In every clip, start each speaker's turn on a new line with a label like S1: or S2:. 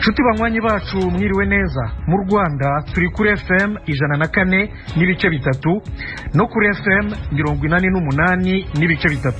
S1: Nshuti banywanyi bacu, mwiriwe neza. Mu Rwanda turi kuri FM 104.3 no kuri FM 88.3.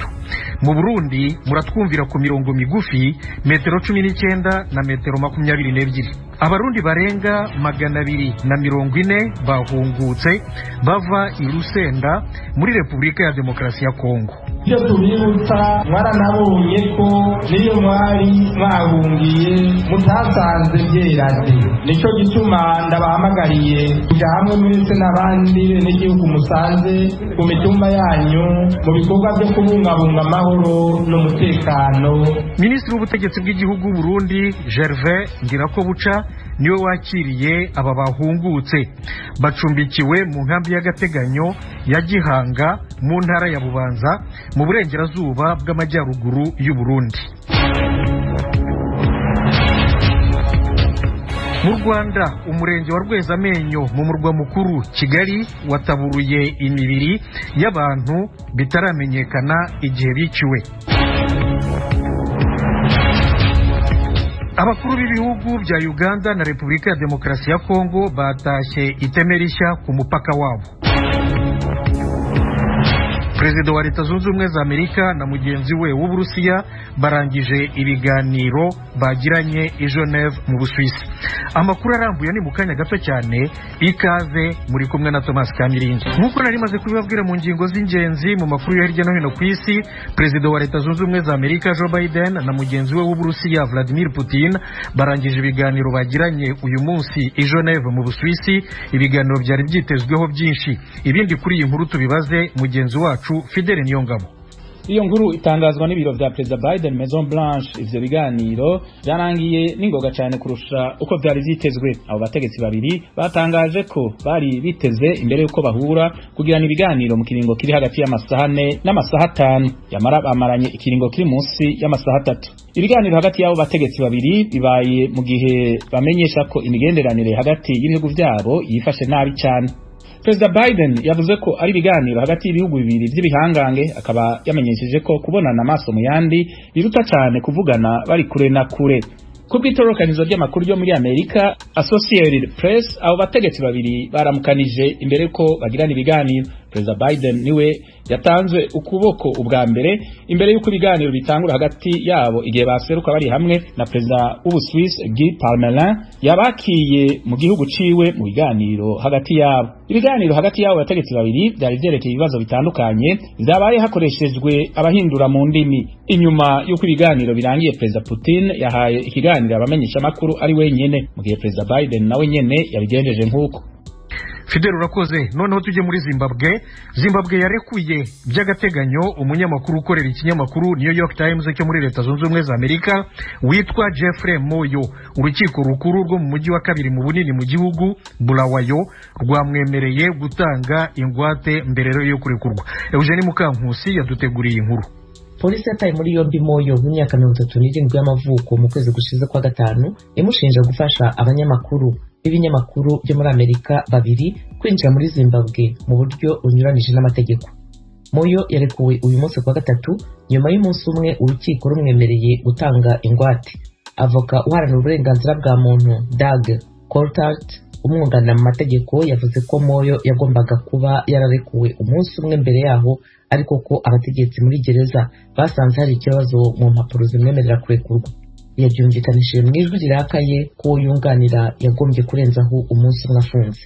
S1: Mu Burundi muratwumvira ku mirongo migufi, metero 19 na metero 22. Abarundi barenga 240 bahungutse bava i Lusenda muri Repubulika ya Demokarasi ya Kongo.
S2: Ibyo tubibutsa, mwaranabonye ko niyo mwari mwahungiye mutasanze byerade. Nicyo gituma ndabahamagariye kujya hamwe mwese n'abandi benegihugu musanze ku mitumba yanyu mu bikorwa byo kubungabunga amahoro n'umutekano.
S1: Minisitiri w'ubutegetsi bw'igihugu Burundi, Gervais Ndirakobuca, niwe wakiriye aba bahungutse. Bacumbikiwe mu nkambi y'agateganyo ya Gihanga mu ntara ya Bubanza, mu burengerazuba bw'amajyaruguru y'u Burundi. Mu Rwanda, umurenge wa Rwezamenyo mu murwa mukuru Kigali wataburuye imibiri y'abantu bitaramenyekana igihe biciwe. Abakuru b'ibihugu bya Uganda na Repubulika ya Demokarasi ya Kongo batashye iteme rishya ku mupaka wabo. Perezida wa Leta Zunze Ubumwe za Amerika na mugenzi we w'Uburusiya barangije ibiganiro bagiranye i Geneve mu Busuwisi. Amakuru arambuye ni mu kanya gato cyane. Ikaze, muri kumwe na Thomas Kamiringi. Nk'uko nari maze kubibabwira mu ngingo z'ingenzi mu makuru yo hirya no hino ku isi, Perezida wa Leta Zunze Ubumwe za Amerika Joe Biden na mugenzi we w'Uburusiya Vladimir Putin barangije ibiganiro bagiranye uyu munsi i Geneve mu Busuwisi, ibiganiro byari byitezweho byinshi. Ibindi kuri iyi nkuru tubibaze mugenzi wacu Fidele Niyongabo.
S3: Iyo nkuru itangazwa n'ibiro vya Perezida Biden, Maison Blanche. Ivyo biganiro vyarangiye n'ingoga cyane kurusha uko vyari vyitezwe. Abo bategetsi babiri batangaje ko bari biteze imbere yuko bahura kugirana ibiganiro mu kiringo kiri hagati y'amasaha 4 n'amasaha 5, yamara bamaranye ikiringo kiri munsi y'amasaha 3. Ibiganiro hagati y'abo bategetsi babiri bibaye mu gihe bamenyesha ko imigenderanire hagati y'ibihugu vyabo yifashe nabi cyane. Perezida Biden yavuze ko ari ibiganiro hagati y'ibihugu bibiri by'ibihangange, akaba yamenyesheje ko kubonana amaso mu yandi biruta cyane kuvugana bari kure na kure. Ku bw'itororokanizo ry'amakuru ryo muri Amerika, Associated Press, abo bategetsi babiri baramukanije imbere ko bagirana ibiganiro. Perezida Biden niwe yatanzwe ukuboko ubwa mbere imbere y'uko ibiganiro bitangura hagati yabo, igihe baseruka bari hamwe na Perezida w'Ubusuwisi Guy Parmelin yabakiye mu gihugu ciwe mu biganiro hagati yabo. Ibiganiro hagati yabo bategetsi babiri byari vyerekeye ibibazo bitandukanye, vyabaye hakoreshejwe abahindura mu ndimi. Inyuma y'uko ibiganiro birangiye, Perezida Putin yahaye ikiganiro abamenyesha makuru ari wenyene, mu gihe Perezida Biden nawe nyene yabigenjeje nk'uko.
S1: Fidel, urakoze. Noneho tujye muri Zimbabwe. Zimbabwe yarekuye by'agateganyo umunyamakuru ukorera ikinyamakuru New York Times cyo muri Leta Zunze Ubumwe za Amerika witwa Jeffrey Moyo. Urukiko rukuru rwo mu mujyi wa kabiri mu bunini mu gihugu, Bulawayo, rwamwemereye gutanga ingwate mbere yo kurekurwa. Eugenie Mukankusi yaduteguriye inkuru.
S4: Polisi yataye muri yombi Moyo w'imyaka 37 y'amavuko mu kwezi gushize kwa gatanu, imushinja gufasha abanyamakuru b'ibinyamakuru byo muri Amerika babiri kwinjira muri Zimbabwe mu buryo bunyuranije n'amategeko. Moyo yarekuwe uyu munsi kwa gatatu nyuma y'umunsi umwe urukiko rumwemereye gutanga ingwate. Avoka uharanira uburenganzira bwa muntu Dag Coltart umwunganira mu mategeko yavuze ko Moyo yagombaga kuba yararekuwe umunsi umwe mbere yaho, ariko ko abategetsi muri gereza basanze hari ikibazo mu mpapuro zimwemerera kurekurwa. Yabyumvikanishije mu ijwi rirakaye ko uwo yunganira yagombye kurenzaho umunsi umwe afunze.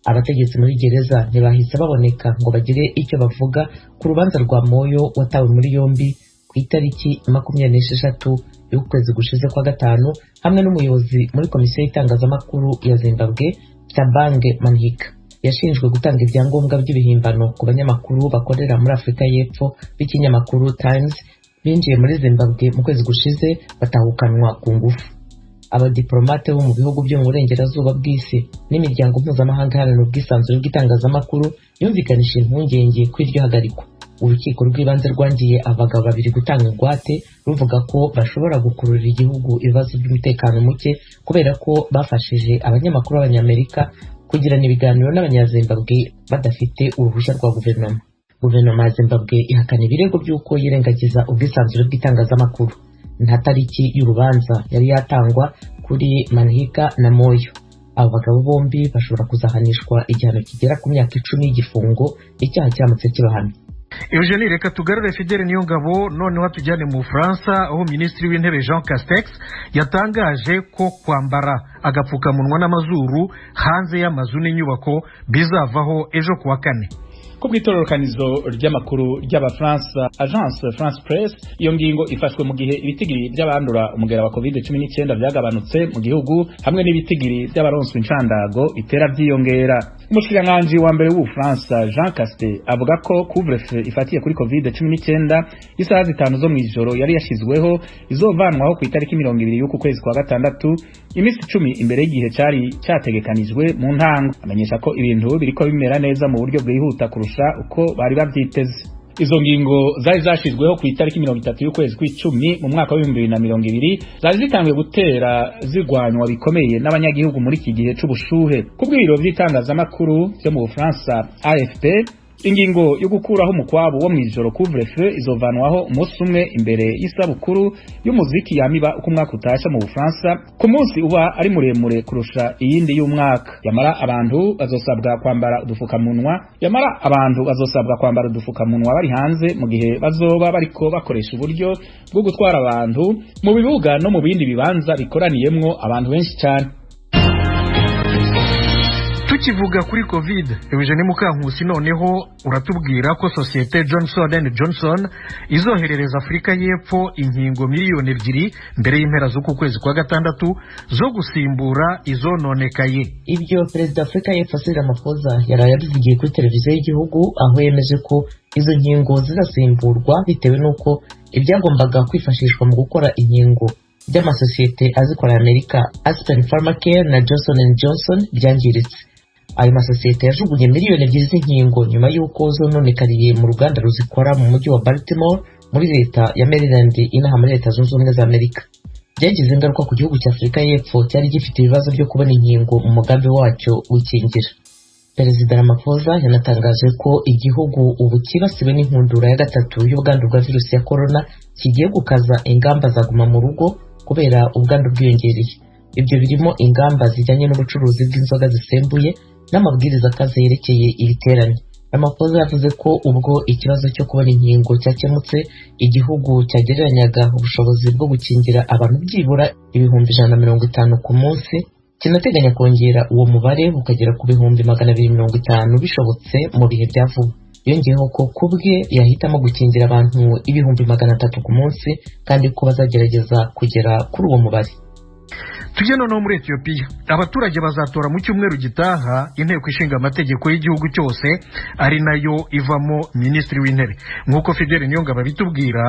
S4: Abategetsi muri gereza ntibahise baboneka ngo bagire icyo bavuga ku rubanza rwa Moyo watawe muri yombi ku itariki 26 y'ukwezi gushize kwa gatanu hamwe n'umuyobozi muri komisiyo y'itangazamakuru ya Zimbabwe, Thabange Manhika. Yashinjwe gutanga ibyangombwa by'ibihimbano ku banyamakuru bakorera muri Afurika y'Epfo b'ikinyamakuru Times binjiye muri Zimbabwe mu kwezi gushize batahukanwa ku ngufu. Abadiplomate bo mu bihugu byo mu burengerazuba bw'isi n'imiryango mpuzamahanga iharanira ubwisanzure bw'itangazamakuru yumvikanishije impungenge ko iryo hagarikwa. Urukiko rw'ibanze rwangiye abagabo babiri gutanga ingwate, ruvuga ko bashobora gukururira igihugu ibibazo by'umutekano muke kubera ko bafashije abanyamakuru b'Abanyamerika kugirana ibiganiro n'Abanyazimbabwe badafite uruhushya rwa guverinoma. Guverinoma ya Zimbabwe ihakana ibirego by'uko yirengagiza ubwisanzure bw'itangazamakuru. Nta tariki y'urubanza yari yatangwa kuri Manhiga na Moyo. Abo bagabo bombi bashobora kuzahanishwa igihano kigera ku myaka 10 y'igifungo icyaha kiramutse kibahamye.
S1: Eugenie, reka tugarure Fidele Niyongabo, noneho atujyane mu Bufaransa, aho Minisitiri w'Intebe Jean Castex yatangaje ko kwambara agapfukamunwa n'amazuru hanze y'amazu n'inyubako bizavaho ejo kuwa kane.
S3: Ku bw'itororokanizo ry'amakuru ry'Abafaransa Agence France Presse, iyo ngingo ifashwe mu gihe ibitigiri by'abandura umugera wa COVID-19 byagabanutse mu gihugu, hamwe n'ibitigiri by'abaronswa incandago bitera byiyongera. Umushikiranganji wa mbere w'Ubufaransa Jean Castex avuga ko couvre-feu ifatiye kuri COVID-19 isaha 5 zo mw'ijoro yari yashizweho izovanwaho ku itariki 20 y'uku kwezi kwa gatandatu, iminsi 10 imbere y'igihe cari cyategekanijwe mu ntango. Amenyesha ko ibintu biriko bimera neza mu buryo bwihuta kurusha uko bari bavyiteze. Izo ngingo zari zashizweho ku itariki 30 y'ukwezi kw'icumi mu mwaka wa 2020 zari zitanguye gutera zigwanywa bikomeye n'abanyagihugu muri iki gihe c'ubushuhe. Ku bw'ibiro vy'itangazamakuru vyo mu Bufaransa AFP, ingingo yo gukuraho umukwabu wo mw'ijoro couvre-feu izovanwaho umunsi umwe imbere y'isabukuru y'umuziki yamiba uko umwaka utasha mu Bufaransa, ku munsi uba ari muremure kurusha iyindi y'umwaka. Yamara abantu bazosabwa kwambara udufukamunwa Yamara abantu bazosabwa kwambara udufukamunwa bari hanze mu gihe bazoba bariko bakoresha uburyo bwo gutwara abantu mu bibuga no mu bindi bibanza bikoraniyemwo abantu benshi cyane.
S1: Tukivuga kuri COVID, Eugene Mukankusi, noneho uratubwira ko sosiyete Johnson and Johnson izoherereza Afurika y'Epfo inkingo 2 miliyoni mbere y'impera z'uku kwezi kwa gatandatu zo gusimbura izononekaye.
S4: Ibyo Perezida Afurika y'Epfo Cyril Ramaphosa yaraye abivugiye kuri televiziyo y'igihugu, aho yemeje ko izo nkingo zizasimburwa bitewe n'uko ibyagombaga kwifashishwa mu gukora inkingo by'amasosiyete azikora Amerika, Aspen Pharmacare na Johnson and Johnson, byangiritse. Ayo masosiyete yajugunye 2 miliyoni z'inkingo nyuma y'uko zononekariye mu ruganda ruzikora mu mujyi wa Baltimore muri leta ya Maryland, inaha muri Leta Zunze Ubumwe za Amerika. Byagize ingaruka ku gihugu cya Afurika y'Epfo cyari gifite ibibazo byo kubona inkingo mu mugambi wacyo w'ikingira. Perezida Ramaphosa yanatangaje ko igihugu ubu cyibasiwe n'inkundura ya gatatu y'ubwandu bwa virusi ya corona kigiye gukaza ingamba za guma mu rugo kubera ubwandu bwiyongereye. Ibyo birimo ingamba zijyanye n'ubucuruzi bw'inzoga zisembuye n'amabwiriza akaze yerekeye ibiterane. Ramaphosa yavuze ko ubwo ikibazo cyo kubona inkingo cyakemutse, igihugu cyagereranyaga ubushobozi bwo gukingira abantu byibura 150,000 ku munsi, kinateganya kongera uwo mubare ukagera ku 250,000 bishobotse mu bihe bya vuba. Yongeyeho ko ku bwe yahitamo gukingira abantu 300,000 ku munsi, kandi ko bazagerageza kugera kuri uwo mubare.
S1: Tujye noneho muri Etiyopiya. Abaturage bazatora mu cyumweru gitaha inteko ishinga amategeko y'igihugu cyose, ari nayo ivamo minisitiri w'intebe. Nk'uko Fidele Niyongabo abitubwira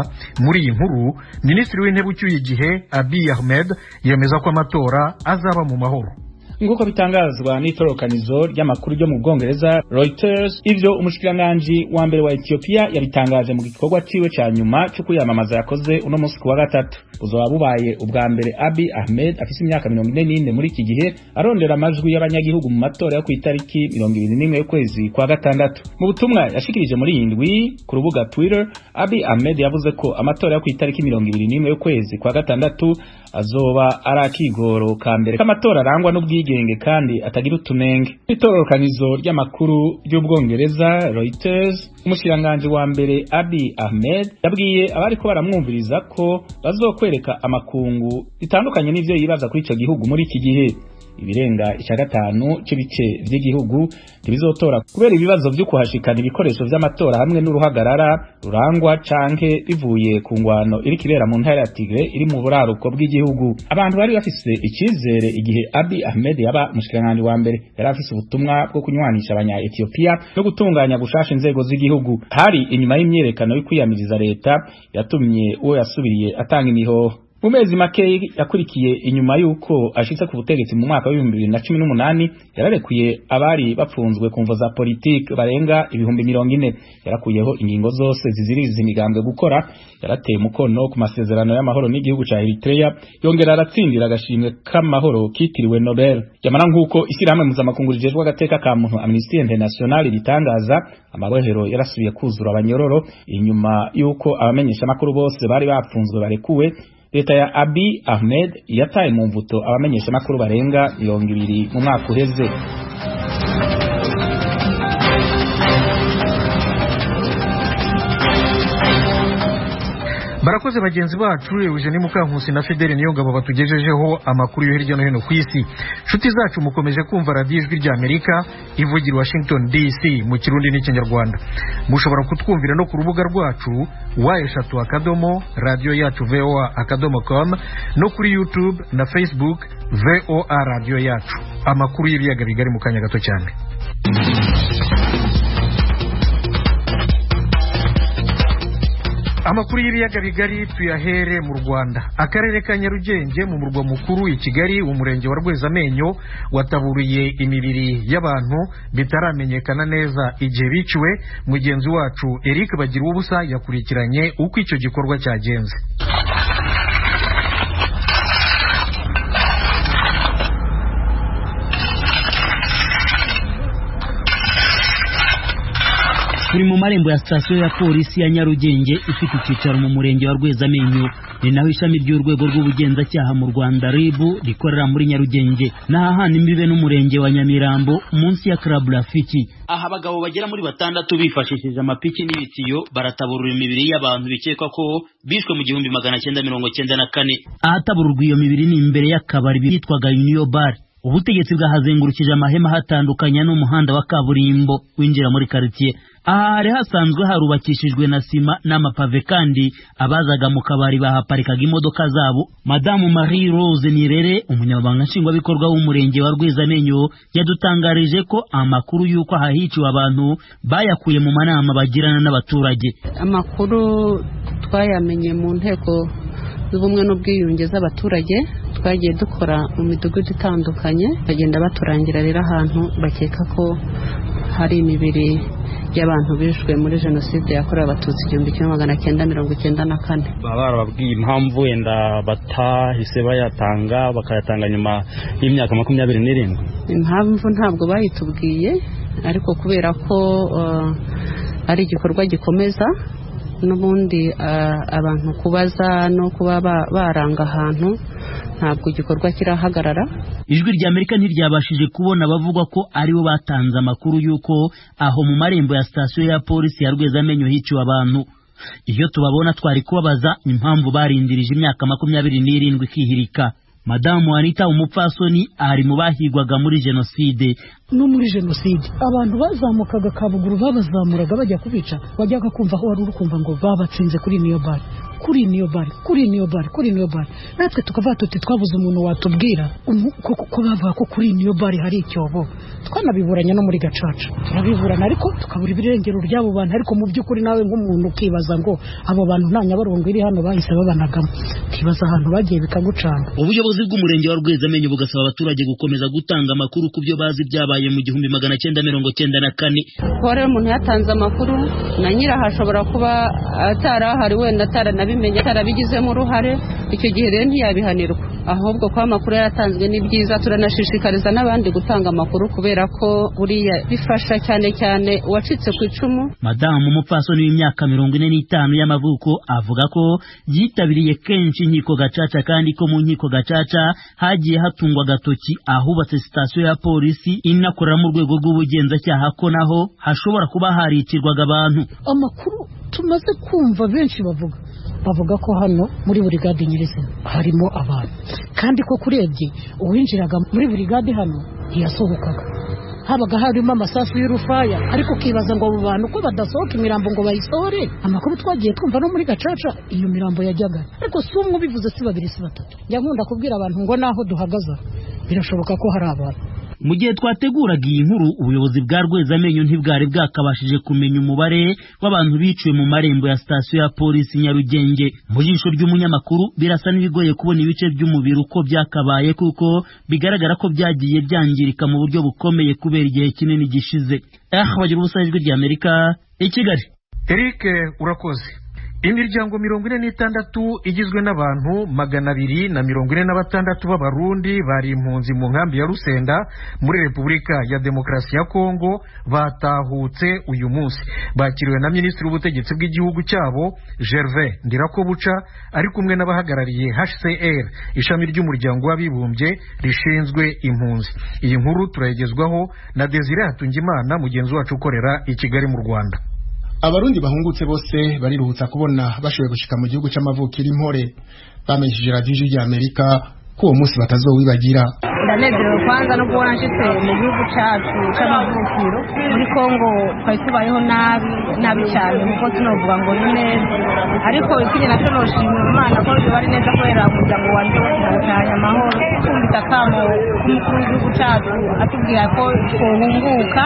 S1: muri iyi nkuru, minisitiri w'intebe ucyuye igihe Abiy Ahmed yemeza ko amatora azaba mu mahoro.
S3: Nk'uko bitangazwa n'itororokanizo ry'amakuru ryo mu Bwongereza Reuters, ivyo umushikiranganji wa mbere wa Ethiopia yabitangaje mu gikorwa ciwe ca nyuma cyo kwiyamamaza yakoze uno munsi kuwa gatatu. Buzoba bubaye ubwa mbere Abiy Ahmed afise imyaka 44 muri iki gihe arondera amajwi y'abanyagihugu mu matora yo kw'itariki 21 y'ukwezi kwa gatandatu. Mu butumwa yashikirije muri iyi ndwi ku rubuga Twitter, Abiy Ahmed yavuze ko amatora yo kw'itariki 21 y'ukwezi kwa gatandatu azoba ari akigoro ka mbere k'amatora arangwa n'ubwigenge kandi atagira utunenge. Itororokanizo ry'amakuru ry'Ubwongereza Reuters, umushikiranganji wa mbere Abiy Ahmed yabwiye abariko baramwumviriza ko bazokwereka amakungu bitandukanye n'ivyo yibaza kuri ico gihugu muri iki gihe. Ibirenga ica gatanu c'ibice vy'igihugu ntibizotora kubera ibibazo vyo kuhashikana ibikoresho vy'amatora hamwe n'uruhagarara rurangwa canke bivuye ku ngwano iriko ibera mu ntara ya Tigre iri mu buraruko bw'igihugu. Abantu bari bafise icizere igihe Abiy Ahmed yaba umushikiranganji wa mbere, yari afise ubutumwa bwo kunywanisha abanya Ethiopia no gutunganya gushasha inzego z'igihugu. Hari inyuma y'imyerekano yo kwiyamiriza leta yatumye uwo yasubiriye atanga imihoho. Mu mezi make yakurikiye inyuma y'uko ashitse ku butegetsi mu mwaka wa 2018, yararekuye abari bapfunzwe ku mvo za politike barenga 40,000, yarakuyeho ingingo zose ziziriza imigambwe gukora, yarateye umukono ku masezerano y'amahoro n'igihugu ca Eritrea, yongera aratsindira agashimwe k'amahoro kitiriwe Nobel. Yamara, nk'uko ishyirahamwe mpuzamakungu rijejwe agateka ka muntu Amnesty International ritangaza, amabohero yarasubiye kuzura abanyororo inyuma y'uko abamenyeshamakuru bose bari bapfunzwe barekuwe. Leta ya Abiy Ahmed yataye mu mvuto abamenyeshamakuru barenga 20 mu mwaka uheze.
S1: Barakoze bagenzi bacu Eugenie Mukankusi na Fidele Niyongabo batugejejeho amakuru yo hirya no hino ku isi. Nshuti zacu, mukomeje kumva radiyo Ijwi rya Amerika ivugira Washington DC mu Kirundi n'Ikinyarwanda. Mushobora kutwumvira no ku rubuga rwacu w3 radio yacu voa.com, no kuri YouTube na Facebook VOA radio yacu. Amakuru y'ibiyaga bigari mu kanya gato cyane. Amakuru y'ibiyaga bigari tuyahere mu Rwanda. Akarere ka Nyarugenge mu murwa mukuru i Kigali, umurenge wa Rwezamenyo wataburiye imibiri y'abantu bitaramenyekana neza igihe biciwe. Mugenzi wacu Eric Bagiruwubusa yakurikiranye uko icyo gikorwa cyagenze.
S5: Turi mu marembo ya sitasiyo ya polisi ya Nyarugenge ifite icyicaro mu murenge wa Rwezamenyo. Ni naho ishami ry'urwego rw'ubugenzacyaha mu Rwanda RIB rikorera muri Nyarugenge, n'ahahana imbibe n'umurenge wa Nyamirambo munsi ya Club Rafiki. Aha abagabo bagera muri batandatu bifashishije amapiki n'ibitiyo barataburura imibiri y'abantu bikekwa ko bishwe mu 1994. Ahatabururwa iyo mibiri ni imbere y'akabari bitwaga Union Bar. Ubutegetsi bwahazengurukije amahema hatandukanye n'umuhanda wa kaburimbo winjira muri quartier. Aha hari hasanzwe harubakishijwe na sima n'amapave, kandi abazaga mu kabari bahaparikaga imodoka zabo. Madamu Marie Rose Nirere, umunyamabanga nshingwabikorwa w'umurenge wa Rwezamenyo, yadutangarije ko amakuru y'uko ahahiciwe abantu bayakuye mu manama bagirana n'abaturage.
S6: Amakuru twayamenye mu nteko z'ubumwe n'ubwiyunge z'abaturage twagiye dukora mu midugudu itandukanye, bagenda baturangira rero ahantu bakeka ko hari imibiri y'abantu bishwe muri jenoside yakorewe abatutsi 1994.
S7: Baba barababwiye impamvu wenda batahise bayatanga, bakayatanga nyuma y'imyaka 27?
S6: Impamvu ntabwo bayitubwiye, ariko kubera ko ari igikorwa gikomeza n'ubundi abantu kubaza no kuba baranga ahantu, ntabwo igikorwa kirahagarara.
S5: Ijwi rya Amerika ntiryabashije kubona abavuga ko aribo batanze amakuru y'uko aho mu marembo ya sitasiyo ya polisi ya Rwezamenyo hiciwe abantu. Iyo tubabona twari kubabaza impamvu barindirije imyaka 27 ikihirika. Madamu Anita Umupfasoni ari mu bahigwaga muri jenoside.
S8: No muri jenoside abantu bazamukaga Kabuguru, babazamuraga bajya kubica, wajyaga kumva aho wari uri kumva ngo babatsinze kuri niyo bare, kuri niyo bare, kuri niyo bare, kuri niyo bare. Natwe tukavuga tuti twabuze umuntu watubwira ko bavuga ko kuri niyo bare hari icyobo. Twanabiburanye no muri gacaca turabiburana, ariko tukabura ibirengero by'abo bantu. Ariko mu by'ukuri nawe nk'umuntu ukibaza ngo abo bantu nta Nyabarongo iri hano bahise babanagamo, ukibaza ahantu bagiye bikagucanga.
S5: Ubuyobozi bw'umurenge wa Rwezamenyo bugasaba abaturage gukomeza gutanga amakuru ku byo bazi byabaye mu 1994.
S6: Ko rero umuntu yatanze amakuru na nyiraho ashobora kuba atarahari, wenda ataranabimenye, atarabigizemo uruhare, icyo gihe rero ntiyabihanirwa. Ahubwo ko amakuru yaratanzwe ni byiza, turanashishikariza n'abandi gutanga amakuru kubera ko buriya bifasha cyane cyane uwacitse ku icumu.
S5: Madamu Umupfasoni w'imyaka 45 y'amavuko avuga ko yitabiriye kenshi inkiko gacaca, kandi ko mu nkiko gacaca hagiye hatungwa agatoki ahubatse sitasiyo ya polisi inakorera mu rwego rw'ubugenzacyaha, ko naho hashobora kuba haricirwaga abantu.
S8: Amakuru tumaze kumva benshi bavuga ko hano muri burigade nyirizina harimo abantu, kandi ko kurebye uwinjiraga muri burigade hano ntiyasohokaga, habaga harimo amasasu y'urufaya. Ariko ukibaza ngo abo bantu ko badasohoka imirambo ngo bayisohore. Amakuru twagiye twumva no muri gacaca iyo mirambo yajyaga, ariko si umwe ubivuze, si babiri, si batatu. Njya nkunda kubwira abantu ngo naho duhagaze birashoboka ko hari abantu.
S5: Mu gihe twateguraga iyi nkuru, ubuyobozi bwa Rwezamenyo ntibwari bwakabashije kumenya umubare w'abantu biciwe mu marembo ya sitasiyo ya polisi Nyarugenge. Mu jisho ry'umunyamakuru birasa n'ibigoye kubona ibice by'umubiri uko byakabaye, kuko bigaragara ko byagiye byangirika mu buryo bukomeye kubera igihe kinini gishize. Bagira ubusa, Ijwi rya Amerika i Kigali.
S1: Eric urakoze. Imiryango 46 igizwe n'abantu 246 b'abarundi bari impunzi mu nkambi ya Rusenda muri Repubulika ya Demokarasi ya Kongo batahutse uyu munsi. Bakiriwe na Minisitiri w'Ubutegetsi bw'igihugu cyabo Gervais Ndirakobuca ari kumwe n'abahagarariye HCR, ishami ry'umuryango w'abibumbye rishinzwe impunzi. Iyi nkuru turayigezwaho na Desire Hatungimana, mugenzi wacu ukorera i Kigali mu Rwanda.
S9: Abarundi bahungutse bose bariruhutsa kubona bashoboye gushika mu gihugu c'amavukiro impore. Bamenyesheje radiyo Ijwi rya Amerika ko uwo munsi batazowibagira.
S10: Ndanezerewe kwanza no kubona nshitse mu gihugu cacu c'amavukiro. Muri Kongo twari tubayeho nabi nabi cyane, kuko tunovuga ngo ni neza, ariko ikindi nacyo noshimira Imana ko biba ari neza kubera umuryango wanje wose nawutahanye amahoro. Twumvise akamo k'umukuru w'igihugu cacu atubwira ko twohunguka,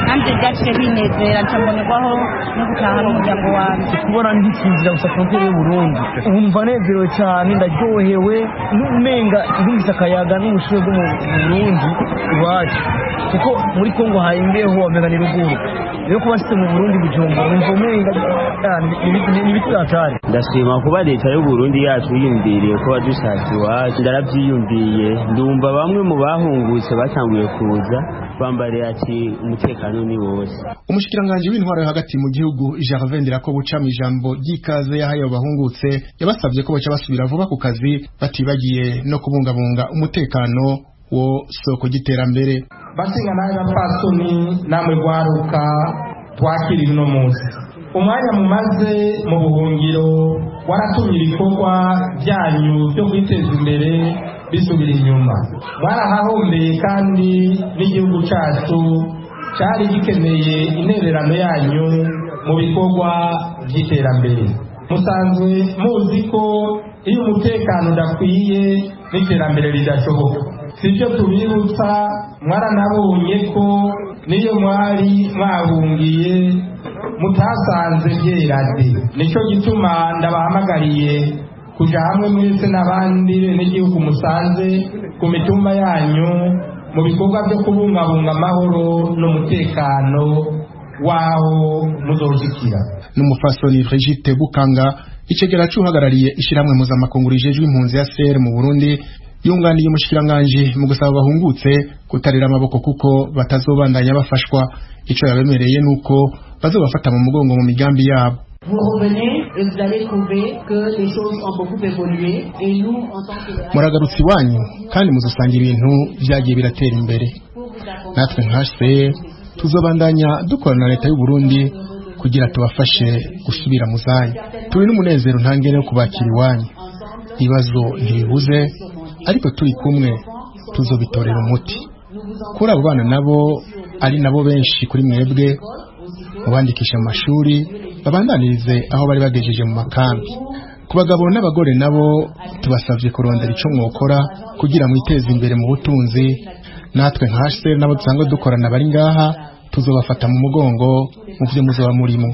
S10: nanjye byaciye binezera, nca mbonerwaho no gutaha n'umuryango wanje.
S11: Kubona ntikinzira gusa frontiere y'u Burundi, wumva nezerewe cyane, ndaryohewe n'umenga ndumvise akayaga n'ubushuhe bwo mu Burundi iwacu, kuko muri Kongo hari imbeho wamenga ni ruguru. Rero kuba nshitse mu Burundi Bujumbura wumva umenga ni ibiti hatari.
S12: Ndashima kuba leta y'u Burundi yacu yiyumviriye ko badushaka iwacu, ndarabyiyumviye, ndumva bamwe mu bahungutse batanguye kuza bambariye ati umutekano ni wose.
S9: Umushikiranganji w'intwaro yo hagati mu gihugu Gervais Ndirakobuca mu ijambo ry'ikaze yahaye abo bahungutse yabasabye ko baca basubira vuba ku kazi, batibagiye no kubungabunga umutekano wo soko ry'iterambere.
S2: Bashinga nawe bapfasoni namwe rwaruka twakirira uno munsi. Umwanya mumaze mu buhungiro waratumye ibikorwa byanyu byo kwiteza imbere bisubira inyuma. Mwarahahombeye kandi n'igihugu cyacu cyari gikeneye intererano yanyu mu bikorwa by'iterambere. Musanzwe muzi ko iyo umutekano udakwiye n'iterambere ridashoboka. Sibyo tubibutsa, mwaranabonye ko niyo mwari mwahungiye mutasanze byerade. Nicyo gituma ndabahamagariye kuja hamwe mwese n'abandi benegihugu musanze ku mitumba yanyu mu bikorwa byo kubungabunga amahoro n'umutekano waho muzoshikira.
S9: N'umufasoni Brigitte Bukanga, icegera c'uhagarariye ishiramwe mpuzamakungu rijejwe impunzi ya CR mu Burundi, yunganiye umushikiranganji mu gusaba bahungutse kutarira amaboko kuko batazobandanya bafashwa. Ico yabemereye nuko bazobafata mu mugongo mu migambi yabo. Muragarutse iwanyu kandi muzosanga ibintu vyagiye biratera imbere. Natwe nka HCR tuzobandanya dukorana na leta y'u Burundi kugira tubafashe gusubira mu zanyu. Turi n'umunezero ntangere wo kubakira iwanyu. Ibibazo ntibibuze, ariko turi kumwe tuzobitorera umuti. Kuri abo bana nabo ari nabo benshi kuri mwebwe, mubandikisha mu mashuri babandanirize aho bari bagejeje mu makambi. Ku bagabo n'abagore nabo tubasabye kurondera ico mwokora kugira mwiteze imbere mu butunzi. Natwe nka HCR nabo dusanzwe dukorana bari ngaha tuzobafata mu mugongo mu vyo muzoba murimo.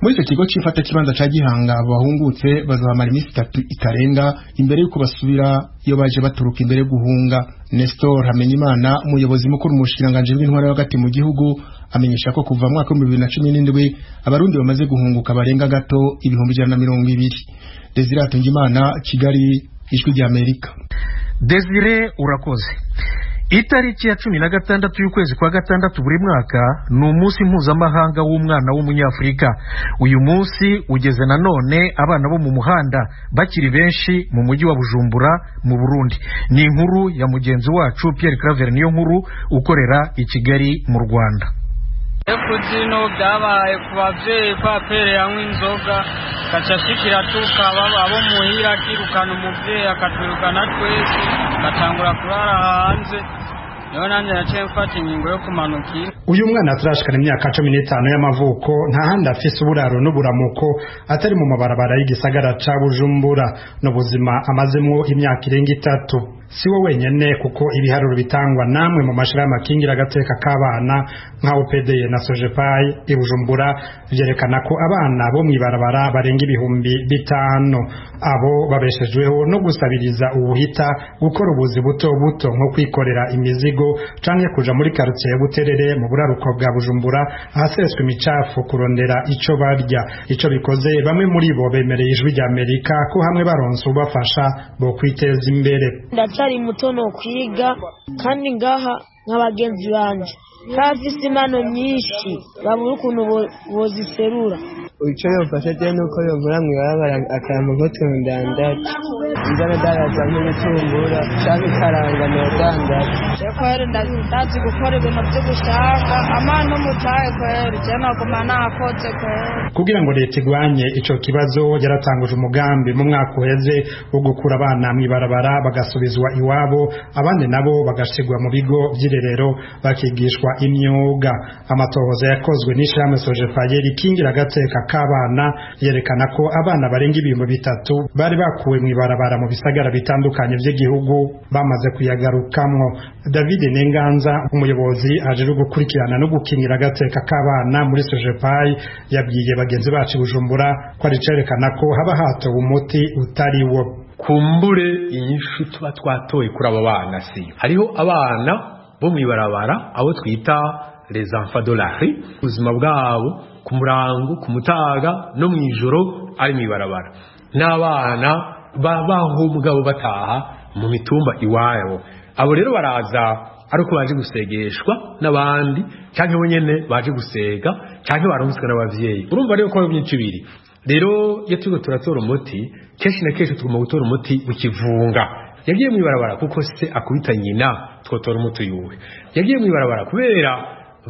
S9: Muri icyo kigo c'ifata kibanza ca Gihanga, abo bahungutse bazobamara iminsi 3 itarenga imbere y'uko basubira iyo baje baturuka imbere yo guhunga. Nestor Hamenyimana, umuyobozi mukuru mu bushikiranganji bw'intwaro yo hagati mu gihugu, amenyesha ko kuva mu mwaka wa 2017 abarundi bamaze guhunguka barenga gato 120,000. Desire Hatungimana, Kigali, Ijwi rya Amerika.
S1: Desire urakoze. Itariki ya 16 y'ukwezi kwa gatandatu buri mwaka ni umunsi mpuzamahanga w'umwana w'umunyafurika. Uyu munsi ugeze nanone abana bo mu muhanda bakiri benshi mu mujyi wa Bujumbura mu Burundi. Ni inkuru ya mugenzi wacu Pierre Claver niyo nkuru ukorera i Kigali mu Rwanda.
S13: Kuzino byabaye ku babyeyi kwa pere yanywa inzoga gaca ashikira tukaba abo muhira akirukana umubyeyi akatwirukana twese gatangura kurara hanze. Niho nanjye naciye mfata ingingo yo kumanuka.
S14: Uyu mwana atarashikana imyaka 15 y'amavuko nta handi afise uburaro n'uburamuko atari mu mabarabara y'igisagara ca Bujumbura. N'ubuzima amazemwo imyaka irenga 3. Si we wenyene, kuko ibiharuro bitangwa namwe mu mashirahamwe akingira agateka k'abana nka OPD na Sojepai i Bujumbura vyerekana ko abana bo mw'ibarabara barenga 5,000. Abo babeshejweho no gusabiriza ubuhita, gukora ubuzi buto buto nko kwikorera imizigo canke kuja muri quartier ya Buterere mu buraruko bwa Bujumbura ahaseswa imicafu kurondera ico barya. Ico bikoze, bamwe muri bo bemereye Ijwi rya Amerika ko hamwe baronse ubafasha bo kwiteza imbere.
S15: Ndacyari muto, no kwiga kandi ngaha nka bagenzi banje bafise impano nyinshi, babura ukuntu boziserura.
S16: Icyo yomfasha je nuko yonkura mw'ibarabara akampa nk'utuntu ndandaje, nza ndadandaza nk'ibitumbura canke ikaranga nodandaza.
S17: Kweri ndazi gukora ibintu vy'ubushanga ama n'umutahe, kweri je noguma nakoze kweri.
S14: Kugira ngo leta igwanye ico kibazo, yaratanguje umugambi mu mwaka uheze wo gukura abana mw'ibarabara bagasubizwa iwabo, abandi nabo bagashigwa mu bigo vy'irerero bakigishwa imyuga. Amatohoza yakozwe n'ishirahamwe Sojepaye rikingira agateka k'abana yerekana ko abana barenga 3000 bari bakuwe mw'ibarabara mu bisagara bitandukanye vy'igihugu bamaze kuyagarukamwo. David Nenganza, umuyobozi ajejwe gukurikirana no gukingira agateka k'abana muri Sojepaye, yabwiye bagenzi bacu i Bujumbura ko ari icerekana ko haba hatowe umuti utari wo.
S18: Kumbure inyishu tuba twatoye kuri abo bana siyo. Hariho abana bo mw'ibarabara, abo twita les enfants de la rue, ubuzima bwabo ku murango, ku mutaga no mw'ijoro ari mw'ibarabara, n'abana babaho mugabo bataha mu mitumba iwabo. Abo rero baraza ari uko baje gusegeshwa n'abandi, canke bo nyene baje gusega, canke barungitswe n'abavyeyi. Urumva rero ko ari byinshi biri. Rero iyo turiko turatora umuti, kenshi na kenshi tugomba gutora umuti w'ikivunga. Yagiye mw'ibarabara kuko se akubita nyina, twotora umuti yuwe. Yagiye mw'ibarabara kubera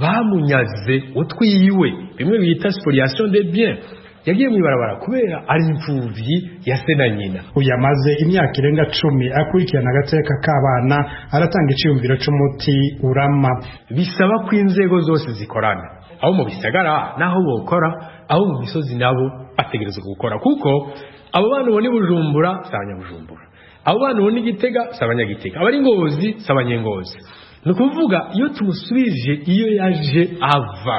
S18: bamunyaze utwiwe, bimwe bita spoliation des biens. Yagiye mw'ibarabara kubera ari imfuvyi ya se na nyina.
S14: Uyu amaze imyaka irenga 10 akurikirana agateka k'abana aratanga iciyumviro c'umuti urama.
S18: Bisaba ko inzego zose zikorana, aho mu bisagara naho bokora, aho mu misozi nabo bategerezwa gukora, kuko abo bana ubona i Bujumbura si abanyabujumbura, abo bana ubona i Gitega si abanyagitega, abari Ngozi si abanyengozi. Ni ukuvuga iyo tumusubije iyo yaje ava,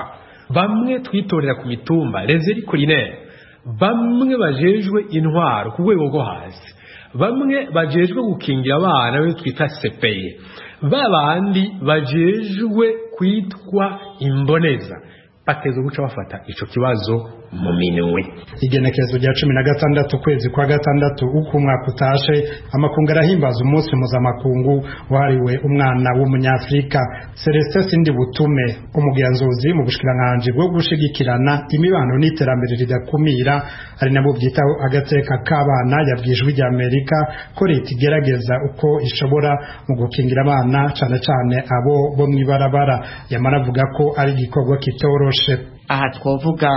S18: bamwe twitorera ku mitumba, les élus collinaires, bamwe bajejwe intwaro ku rwego rwo hasi, bamwe bajejwe gukingira abana be twita CPE, babandi bajejwe kwitwa imboneza, bateza guca bafata ico kibazo mu minwe.
S14: Igenekerezo rya 16 ukwezi kwa gatandatu uko umwaka utashe, amakungu arahimbaza umunsi mpuzamakungu wahariwe umwana w'umunyafurika. Celestin Sindi Butume, umugenzuzi mu bushikiranganji bwo gushigikirana imibano n'iterambere ridakumira, ari nabwo bwitaho agateka k'abana, yabwiye Ijwi rya Amerika ko leta igerageza uko ishobora mu gukingira abana, cane cane abo bo mw'ibarabara. Yamara avuga ko ari igikorwa kitoroshe.
S19: Aha twavuga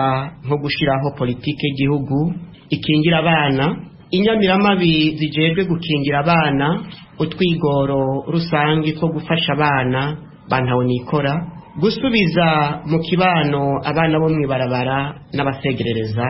S19: nko gushyiraho politike y'igihugu ikingira abana, inyamiramabi zijejwe gukingira abana, utwigoro rusange two gufasha abana bantahonikora, gusubiza mu kibano abana bo mw'ibarabara n'abasegerereza,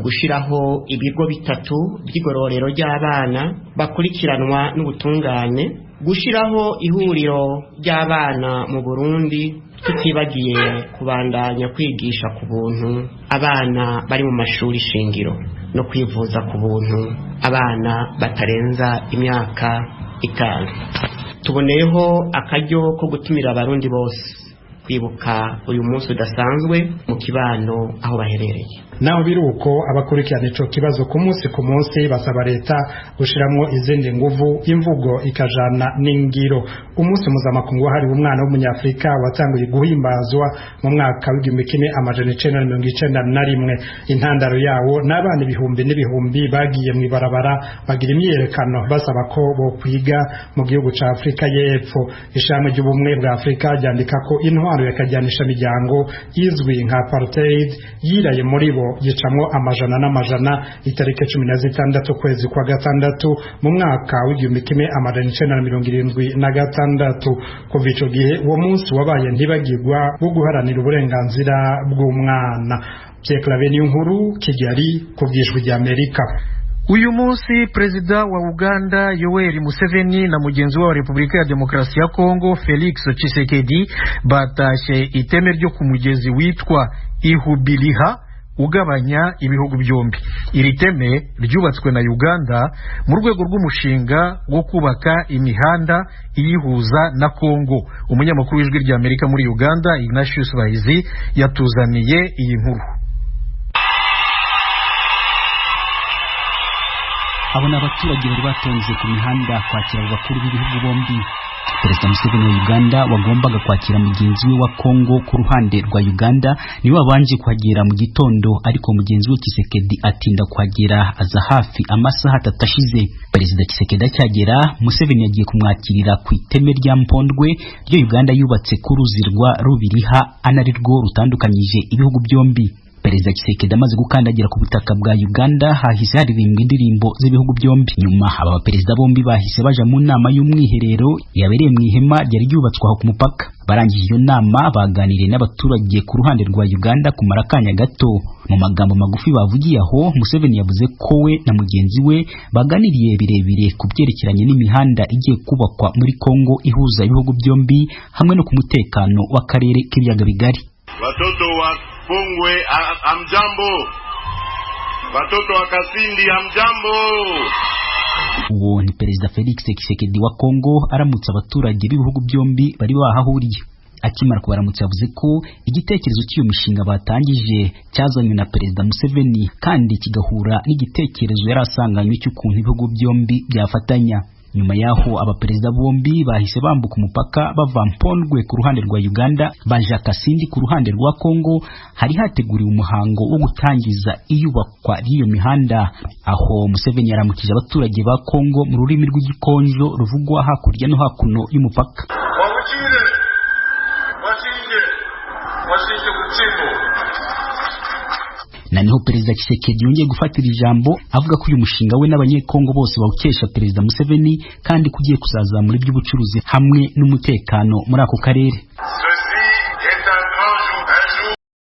S19: gushyiraho ibigo bitatu by'igororero ry'abana bakurikiranwa n'ubutungane, gushyiraho ihuriro ry'abana mu Burundi, tutibagiye kubandanya kwigisha ku buntu abana bari mu mashuri shingiro no kwivuza ku buntu abana batarenza imyaka 5. Tuboneyeho akaryo ko gutumira Abarundi bose kwibuka uyu munsi udasanzwe mu kibano aho baherereye.
S14: Naho biruko, abakurikirana ico kibazo ku munsi ku munsi basaba leta gushiramwo izindi nguvu, imvugo ikajana n'ingiro. Umunsi mpuzamakungu wahariwe umwana w'umunyafurika watanguye guhimbazwa mu mwaka w'1991. Intandaro yawo n'abana ibihumbi n'ibihumbi bagiye mw'ibarabara bagira imyiyerekano basaba ko bokwiga mu gihugu ca Afrika y'Epfo. Ishami ry'Ubumwe bwa Afrika ryandika ko intwaro yakajyanisha miryango izwi nka apartheid yiraye muri bo, yicamwo amajana n'amajana itariki 16 ukwezi kwa gatandatu mu mwaka w'1976. Kuva ico gihe uwo munsi wabaye ntibagirwa wo guharanira uburenganzira bw'umwana. Pierre Claver Niyonkuru, Kigali, ku bw'Ijwi rya Amerika.
S1: Uyu munsi Perezida wa Uganda Yoweri Museveni na mugenzi we wa Repubulika ya Demokarasi ya Kongo Felix Tshisekedi batashye iteme ryo ku mugezi witwa Ihubiliha. ugabanya ibihugu byombi. Iri teme ryubatswe na Uganda mu rwego rw'umushinga wo kubaka imihanda iyihuza na Kongo. Umunyamakuru w'Ijwi ry'Amerika muri Uganda, Ignatius Bahizi, yatuzaniye iyi nkuru.
S20: Abo ni abaturage bari batonze ku mihanda kwakira abo bakuru b'ibihugu bombi. Perezida Museveni wa Uganda wagombaga kwakira mugenzi we wa Kongo ku ruhande rwa Uganda niwe wabanje kuhagera mu gitondo, ariko mugenzi we Tshisekedi atinda kuhagera, aza hafi amasaha 3 ashize. Perezida Tshisekedi acyagera, Museveni yagiye kumwakirira ku iteme rya Mpondwe ryo Uganda yubatse ku ruzi rwa Rubiriha, anarirwo rutandukanyije ibihugu byombi. Perezida Tshisekedi amaze gukandagira ku butaka bwa Uganda, hahise haririmbwa indirimbo z'ibihugu byombi. Nyuma aba baperezida bombi bahise baja mu nama y'umwiherero yabereye mu ihema ryari ryubatswe aho ku mupaka. Barangije iyo nama baganiriye n'abaturage ku ruhande rwa Uganda kumara akanya gato. Mu magambo magufi bavugiye aho, Museveni yavuze ko we na mugenzi we baganiriye birebire ku byerekeranye n'imihanda igiye kubakwa muri Kongo ihuza ibihugu byombi, hamwe no ku mutekano w'akarere k'ibiyaga bigari.
S21: Watoto wa Pongwe amjambo, watoto wa Kasindi amjambo.
S20: Uwo ni Perezida Felix Tshisekedi wa Kongo aramutsa abaturage b'ibihugu byombi bari bahahuriye. Akimara kubaramutsa yavuze ko igitekerezo cy'iyo mishinga batangije cyazanywe na Perezida Museveni, kandi kigahura n'igitekerezo yari asanganywe cy'ukuntu ibihugu byombi byafatanya. Nyuma yaho abaperezida bombi bahise bambuka umupaka bava Mpondwe ku ruhande rwa Uganda baja Kasindi ku ruhande rwa Kongo. Hari hateguriwe umuhango wo gutangiza iyubakwa ry'iyo mihanda, aho Museveni yaramukije abaturage ba Kongo mu rurimi rw'igikonjo ruvugwa hakurya no hakuno y'umupaka. Na niho Perezida Tshisekedi yongeye gufatira ijambo avuga ko uyu mushinga we n'abanyekongo bose bawukesha Perezida Museveni, kandi kugiye kuzazamura iby'ubucuruzi hamwe n'umutekano muri ako karere.